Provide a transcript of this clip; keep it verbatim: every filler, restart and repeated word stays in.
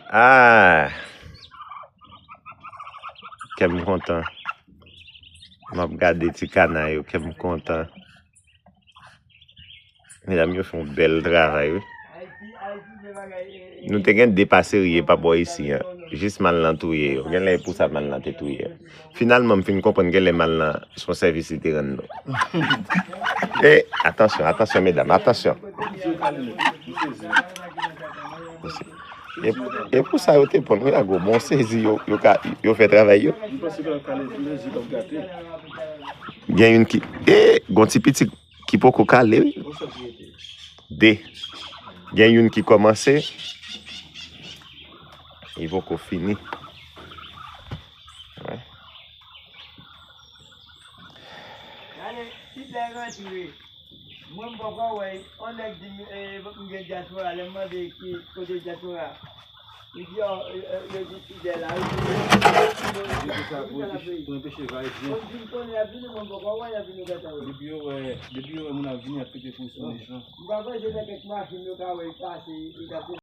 Ah! Kè m kontan. M ap gade ti kana yo, kè m kontan. Medam yo fè yon bèl travay, wi. Nou te gen de pa serye pa bò isi an. Jis mal lan touye yo. Gen lè e pou sa mal lan te touye. Finalman, m fin konprann gen lè mal lan se yon sèvis li te rann nou. E, atansyon, atansyon, medam, atansyon. E, e pou sa yo te pran, wi, a gwo bon sezi yo, yo ka, yo fè travay yo. Gen youn ki, e, gon ti pitit ki poko kale, wi. De. Gen youn ki kòmanse, li poko fini. Wè. Gade, ti bèl rantre. Mwen, m poko wè, on nèg di m, eh, m gen dyaspora, lè m mande ki kote dyaspora. Li di, oh, eh, eh, yo di Fidèl la, wi. Yo di sa pou enpeche, pou enpeche va e vyen. Moun di m konnen y ap vini, mwen m poko wè y ap vini gentan, wi. Depi yo wè, depi yo wè moun ap vini, y ap pete pou sou lejan. M pa panse nan kèk machin yo ka wè y pase, y ap